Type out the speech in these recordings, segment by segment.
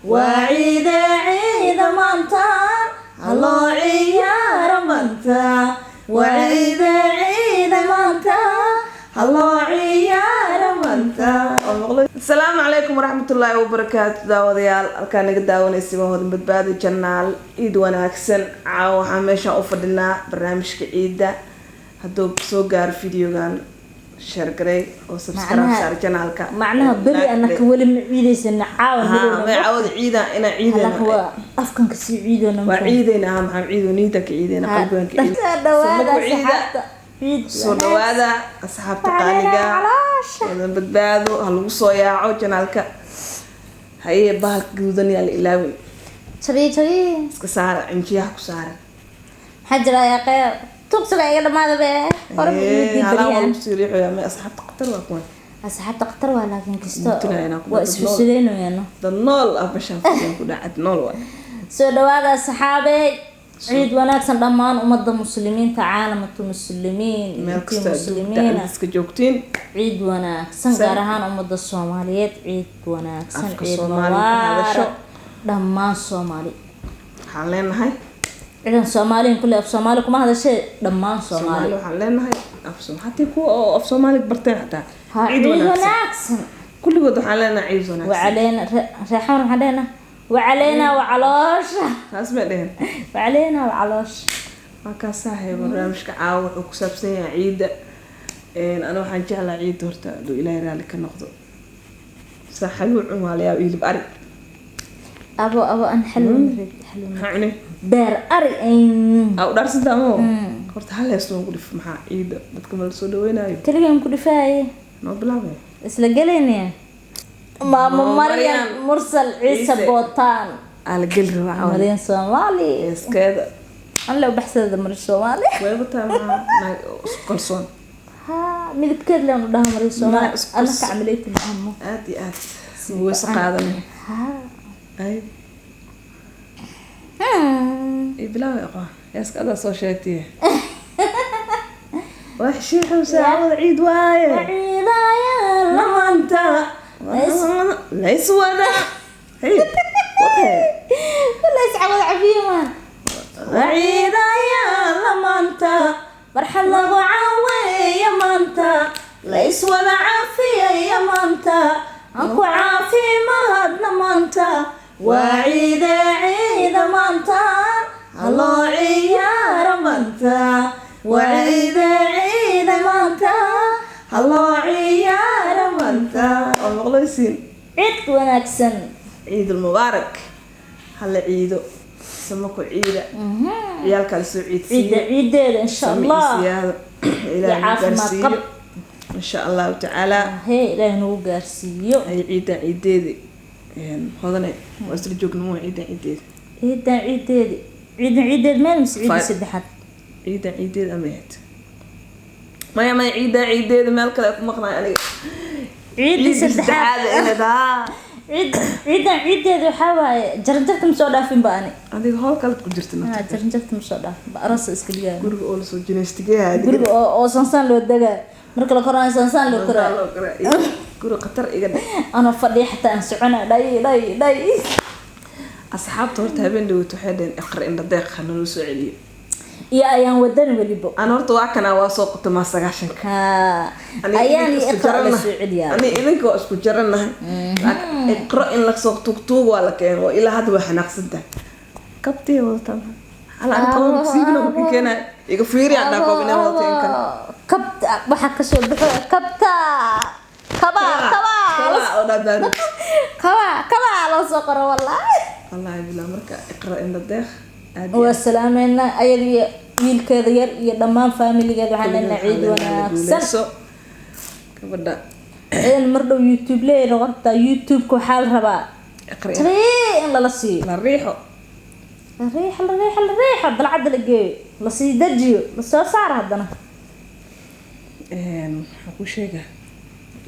Waa ciide, ciida maanta, haloo ciyaara maanta. Waa ciide, ciida maanta, haloo ciyaara maanta. Asalaamu calaykum waraxmatullaahi wabarakaatu. Daawadayaal, halkaa naga daawanaysa waa Hodan Badbaado Channel. Ciid wanaagsan. Caawa waxaan meeshaan u fadhinaa barnaamijka ciidda. Hadduu soo gaaro videogan, share garey oo subscribe Macnaha- saar channelka. Macnaha beri anaka weli ma ciidaysana caawa. Ha, may cawada ciida inaa ciidayna. Halaka waa afkan kasii ciidona. Waa ciidayna. Ha, maxaa ciido? Niida ka ciidayna, qalbigan ka ciid. Soo dhawaada. Soo ciida. Asxaabta, ciid. Soo dhawaada, asxaabta qaaliga. Caloosha. Hodan Badbaado ha lagu soo yaaco channelka. Haye, bahalka gaduudan yaa la ilaawin. Jabi jabi. Iska saara, cinjiyaha ku saara. Maxaa jira yaa tuqsiga iga dhamaada be hore ma Ee, halaan waa bariyaan. lagu sii riixoyaa. May, asxaabta khatar waa kuwan. Asxaabta khatar waa, laakiin kisto Mutinaya inaan ku waa dad isxusuleynayano. Dad nool ah meeshaan fadhiyaan ku dhacad nool waa. Soo dhawaada, asxaabey, ciid wanaagsan dhammaan ummadda muslimiinta, caalamatu muslimiin, Meel intii kasta adduunka muslimiina. iska joogtiin. Ciid wanaagsan, gaar ahaan ummadda Soomaaliyeed, ciid wanaagsan. Afka Ciid Soomaaliga ku hadasho. mubaarak dhammaan Soomaali. Waxaan leenahay Ciidan Soomaaliyin kulle af Soomaali kuma hadashee, dhammaan Soomaali. Soomaali. Waxaan leenahay af hatii kuwa oo af Soomaaliga barteen xataa, Ha, ciid ciid wanaagsan. Wanaagsan. Kulligood waxaan leenahay ciid wanaagsan. وعلينا reexaan waxaan dhehnaa وعلينا وعaloosha. Taas may dheheen. وعلينا وعaloosha. Waa kaasahay. Barnaamijka caawa wuxuu ku saabsan yahay ciidda. Ana waxaan jeclaa ciidda horta, hadduu Ilaahay raalli ka noqdo, saa xalwo cun waa layaab, hilib ari. Abo abo, an xalwo xalwo. Maxaa cunay? Beer ari. Aa, u dhaarsantaa mo horta hal hees ku dhif. Maxaa ciidda dadka ma la soo dhaweynayo? Kaligan ku dhifaaye. Noo bilaabay. Isla gelaynaya maamo. Maamo. Maryam. Maryam. Mursal Ciise. Ciise. Bootaan. Aa la geli rabaa caawa. Maryan Soomaali. Heeskeeda. An loo baxsada Maryan Soomaali. Wayba tahay, maxaa naag isku kalsoon. Ha, midabkeed leen u dhaha Maryan Soomaali. Naa isku Alla ka camilayta maamo. Aad iyo aad weyse qaadanay. Ha. Ay. Ii bilaabay, aqoon heeska adaa soo sheegtay. Wax shiixow, saacada ciid waaye. Ciidaya. Maanta layswada. Hey, what? Wala iscawada cafiye maan. Ciidaya maanta, farxad lagu caweeya maanta, layswada caafiyaya maanta, aan ku caafimaadna maanta. Waa ciide, ciida maanta, haloo ciyaara maanta. Waa ciide, ciida maanta, haloo ciyaara maanta. Oo maqlaysiin. Ciid wanaagsan. Ciidul mubaarak. Hala ciido, samo ku ciida, ciyaalka la soo ciidda ciidsiiyo. Ciideeda insha Sami Allah. siyaado Ilaahay caafimaad gaarsiiyo. qab. Insha Allahu tacaala. Hee, Ilaahay nagu gaarsiiyo. Ay, ciidda ciideedi hodane waa isla joogna waa ciidda ciideedi. Ciidan ciideedi, ciidan ciideed meel mise ciidda saddexaad? Ciidda ciideed ama ahayd? Maya, maya, ciidda ciideeda meel kale ku maqnaay aniga. Ciidda Ciidda saddexaad. Saddexaad inaad haa. Ciid, ciidan ciideeda waxaa waaye jaranjarta ma soo dhaafin ba ani. Adiga howl kale ku jirta. Ha. Nafta. Jaranjarta ma soo dhaafin ba, aroos iska dhigaayo. Guriga oo lasoo jinaystigeeya. Guriga oo sansaan loo degaa, marka la koraayo sansaan loo koraayo. Guri khatar iga dhig. Anoo fadhiya xataa aan socona, dhay dhay dhay. Asxaabta horta habeen dhaweyt waxay dhaheen Iqra Indha Deeq ha naloo soo celiyo. Iyo ayaan wadan welibo. Ana horta waa kanaa, waa soo qotomaa 90-ka. Ha. Aniga ayaan idinka iyo isku Iqra la jaranahay. soo celiyaa. Aniga idinka waa isku jaranahay, laakiin Iqro in lasoo tuugtuug waa la keeno, waa ilaa hadda waa xanaaqsan tahay. Kabtay wadataa hala, ani kaba siibina marka keenay iga fiiri, aan dhaha koob inay wadato in kale. Kabta waxaa kasoo baxo kabta, kaba kaba. Kaba oo dhaadaaru. Kaba kaba loo soo qoro wallahi. Wallaahi bilaa, marka Iqra Indha Deeq aad iyo Waa salaameynaa ayada iyo wiilkeeda yar iyo dhammaan faamiligeeda. Waxaan leenahay ciid wanaagsan. Guuleyso gabadha. Ciidan mar dhow YouTube leey noqontaa. YouTube-ka waxaa la rabaa Iqra tabii in lala siiyo. La riixo. La riixo, la riixo, la riixo, dalcadda la geeyo, lasii dejiyo, lasoo saaro haddana. Waxaan kuu sheegaa.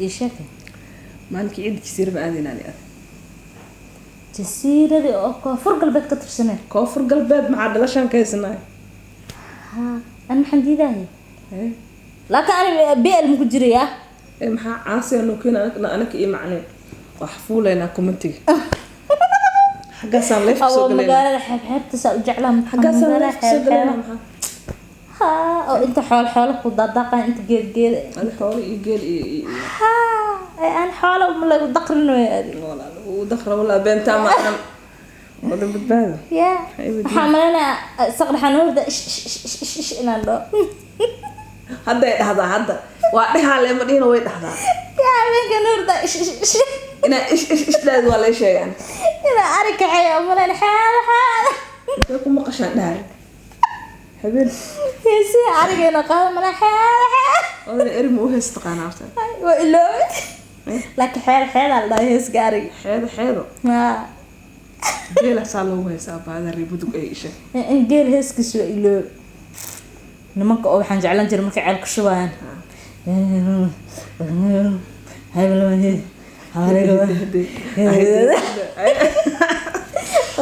Ii sheegay. Maalinkii ciidda jasiira ma aadaynaa ani adig? Jasiiradii oo Koonfur Galbeed ka tirsaneed? Koonfur Galbeed maxaa dhalashaan ka haysanay? Ha, an maxaan diidahay? Laakiin ani BL ma ku jirayaa? Ee, maxaa caasi anoo keena anaka iyo macneen wax fuulaynaa commentiga. Xaggaasaan leef kusoo Oo galayna. Magaalada xeebxeebta saa u jeclaa mataqaan. Xaggaasaan Magaalada leef kusoo galayna. xeebxeeba. Maxaa? Haa, oo inta xoolo xoolo ku daadaaqan, inta geed geed. Adi xoolo iyo geel iyo Haa, ee aan xoolo ma lagu daqrin way adi. Walaal uu daqra, walaa beentaa ma ahan wada badbaado. Ya. Waxay weydiin. Waxaa malaynayaa saqdhaxan hurda ish ish ish ish ish inaan dhaho. Hadday dhahdaa, hadda waa dhehaa, leema dhihina, way dhahdaa. Ya, habeenkan hurda ish ish ish. Inaa ish ish ish dhaad waa lay sheegaan. Inaan ari kaxeeyo malayn, xeelo xeelo. Intee ku maqashaan dhahay habeen? Heesihi arigeena qaado malayn, xeelo xeelo. Odana eri ma u hees taqaanaa horta? Waa iloobay, laakiin xeelo xeelaa la dhahay heeska ariga. Xeedo xeedo. Haa. Geela saa loogu heesaa baada reer Mudug ay isha. In geel heeskiisu waa iloobay. Nimanka oo waxaan jeclaan jiray markay ceel ku shubayaan.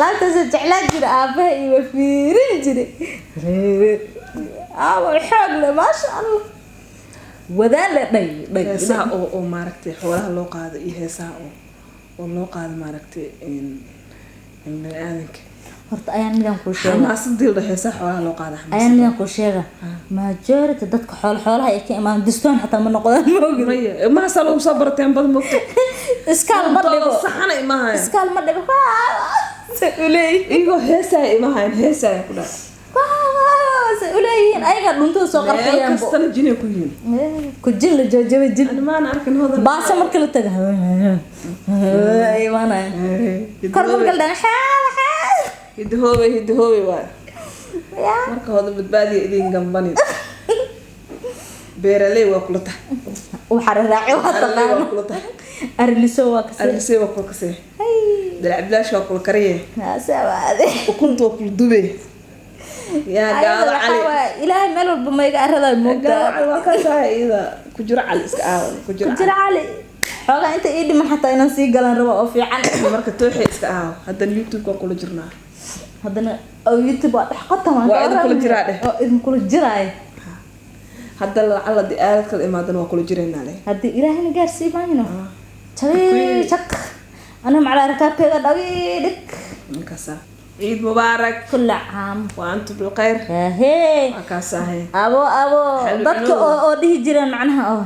Laabtaasoo jeclaan jira aabaha iyo waa fiirin jiray. Aaba xoog leh, maasha Allah, wadaan le dhay dhay. Heesaha oo maaragtay xoolaha loo qaado iyo heesaha oo loo qaado maaragtay in bani aadanka. Horta ayaan midaan kuu sheega. Xamaasadii la dhaho heesaha xoolaha loo qaado. Ayaan Xamaasada. Midaan kuu sheega, majority dadka xoolo xoolaha ay ka imaan distoon xataa ma noqdaan, maogid? Maya, mahaasaa lagu soo barateen badan, mogta. Iskaal ma dhibo. Saxana imahayan. Iskaal ma dhibo se uleeyihin. Iyagoo heesaya imahayan, heesaya ku dhac. Se uleeyihiin ayagaa dhuntada soo Meel qarxiyaan. kastana jinay ku yihiin. Ku jin la joojaba jin. Ani maan arkin hodan. Baase marka la taga imaanaya kor marka la dhaha xeel xeel. Hidahoobay, hidahoobay waay. Ya. Marka hodan badbaadiya idin gambani, beeraley waa kula tahay. Waxaa raaci waa Beeraley waa taqaano. kula tahay. Ariliso waa kasii. Arlisey waa kula kasee, dalac bilaash waa kula kariye. Saawaade. Ukunta waa kula dube yaa ayada gaado waxaa cali. Waaye ilaahay meel walba ma iga araday Gaado moogtaa. cali waa kaasahay, iyada ku jiro cali iska aawa ku jiro. Ku jira cali xoogaa inta ii dhiman xataa inaan sii galan rabo oo fiican. Cali marka tooxey iska aawa, haddana YouTube waan kula jirnaa. Haddana oo YouTube waa dhex qotan. Waa idin kula jiraa dheh. Oo idin kula jiraay. Hadda lacala di aalad kala imaadana waa kula jiraynaa leh. Haddii ilaahayna gaarsii maayno, jabi jak ana macalaa rakaabkeeda dhagi dhig. Markaasaa ciid mubaarak. Kulla caam. Wa antum bilkhayr. Hahee. Waa kaasahay. Abo abo. Xelu Dadka cunowda. oo dhihi jireen macnaha oo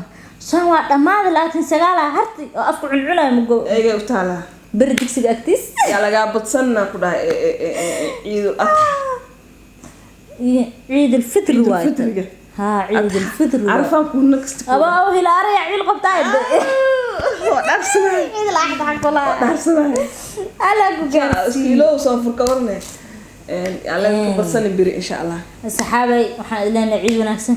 saan waa dhammaada 29 harti oo afku cuncunayo mugo. Eegay u taalaa. Beri digsiga agtiis. Yaa lagaa badsanna ku dhahay ciidul adxa. Iyo ciid alfitr waay. Ciidulfitriga. Haa, ciid alfitr waay. Carafaan kuu next. Abo abo hilaaraya ciil qabtaa. Waa dhaafsanahay. Ciid al adxa kula. Dhaafsanahay. Ala ku gaarsiiyo. Iskiilow soo furka warne yaa laga badsani beri insha Allah. Saxaabay, waxaan idin leenahay ciid wanaagsan.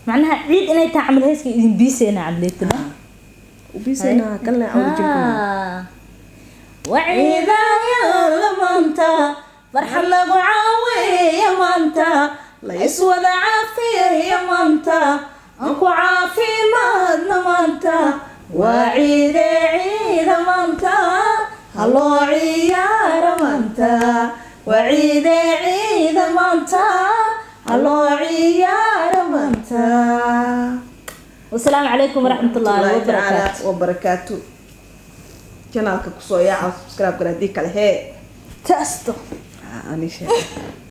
Macnaha ciid inay tahay camal heeska idin biisayna camleetana. Ubiisayna kalna awr jirka. Waciidaya maanta, farxad lagu caawiya maanta, la iswada caafiyaya maanta, aan ku caafimaadna maanta, waa ciide ciida maanta, haloo ciyaara maanta, waa ciide ciida maanta, haloo ciyaara maanta. Wasalaamu calaykum waraxmat ullaahi wabarakaatu. Wabarakaatu. Channelka kusoo yaaca, subscribe gara, haddii kale hee. Tasto. Ani sheeg.